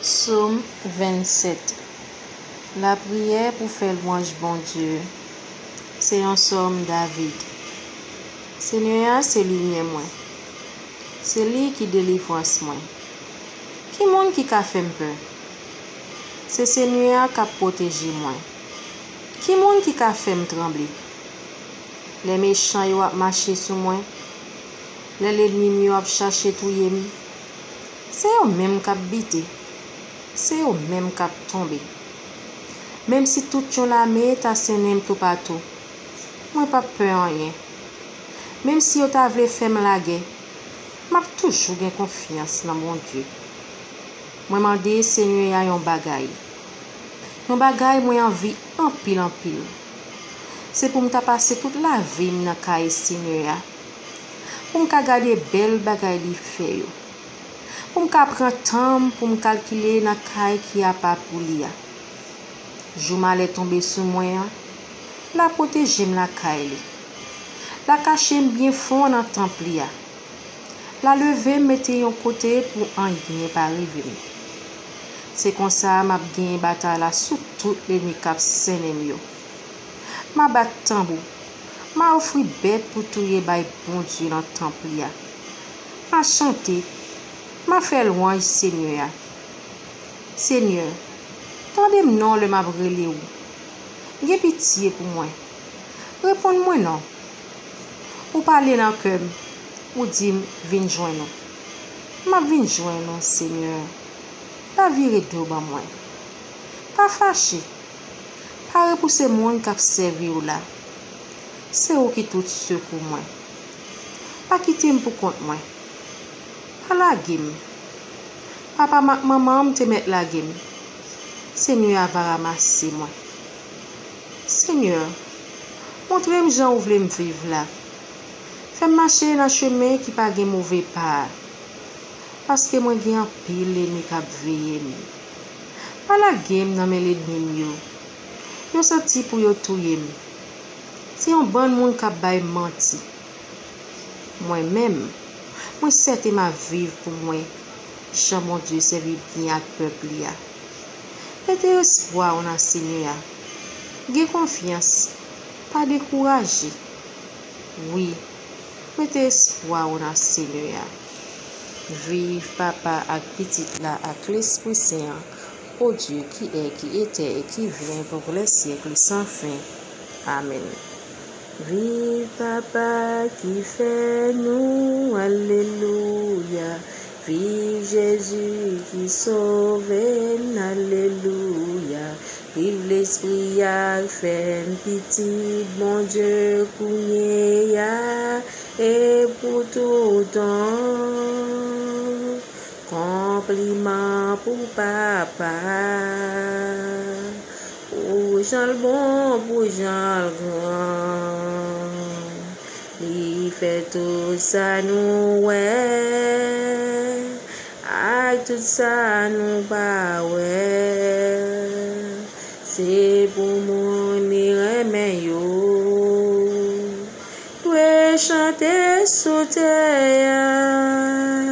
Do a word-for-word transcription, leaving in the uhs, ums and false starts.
Sòm vennsèt. Lapriyè pou fè lwanj Bondye. Se yon sòm David. Senyè a se limyè mwen. Se li ki delivrans mwen. Ki moun ki ka fè m pè? Se Senyè a k ap pwoteje mwen. Ki moun ki ka fè m tranble? Lè mechan yo ap mache sou mwen, lè lènmi m yo ap chache touye m, se yo menm k ap bite, se yo menm k ap tonbe. Menm si tout yon lame ta sennen m toupatou, mwen p ap pè anyen. Menm si yo ta vle fè m lagè, m ap toujou gen konfyans nan Bondye. Mwen mande Senyè a yon bagay, yon bagay mwen anvi anpil anpil. Se pou m ta pase tout lavi m nan kay Senyè a, pou m ka gade bèl bagay li fè yo, pou m ka pran tan m pou m kalkile nan kay ki apa pou li a. Jou malè tonbe sou mwen an, l a pwoteje m lakay li. L a kache m byen fon nan tanp li a. L a leve m mete yon kote pou anyen pa rive m. Se konsa m ap genyen batay la sou tout lènmi k ap sennen m yo. M a bat tanbou, m a ofri bèt pou touye bay Bondye nan tanp li a. M a chante, m a fè lwanj Senyè a. Senyè, tande m non lè m ap rele w. Gen pitye pou mwen. Reponn mwen non. Ou pale nan kè m, ou di m, vin jwenn ou. M ap vin jwenn ou, Senyè. Pa vire do ban mwen. Pa fache. Pa repouse moun k ap sèvi w la. Se ou ki tout sekou mwen. Pa kite m pou kont mwen. Pa lage m. Papa m ak manman m te mèt lage m. Senyè a va ranmase mwen. Senyè, montre m jan ou vle m viv la. Fè m mache nan chemen ki pa gen move pa a, paske mwen gen anpil lènmi k ap veye m. Pa lage m nan men lènmi m yo. Yo santi pou yo touye m. Se yon bann moun k ap bay manti. Mwen menm, mwen sèten m ap viv pou mwen, jan Bondye sèvi byen ak pèp li a. Mete espwa w nan Senyè a. Gen konfyans, pa dekouraje. Wi, mete espwa w nan Senyè a. Viv Papa ak Pitit la ak Lespri Sen an, o Dye ki è, ki etè e ki vyen pou lè syèk san fen. Amèn. Viv Papa ki fè nou, alelouya. Viv Jezi ki sove n, alelouya. Viv Lespri a k fè n pitit Bondye kounye a e pou toutan. Konpliman pou Papa, pou jan l bon, pou jan l gran. Li fè tout sa nou wè ak tout sa nou pa wè. Se pou moun li renmen yo dwe chante sou tè a.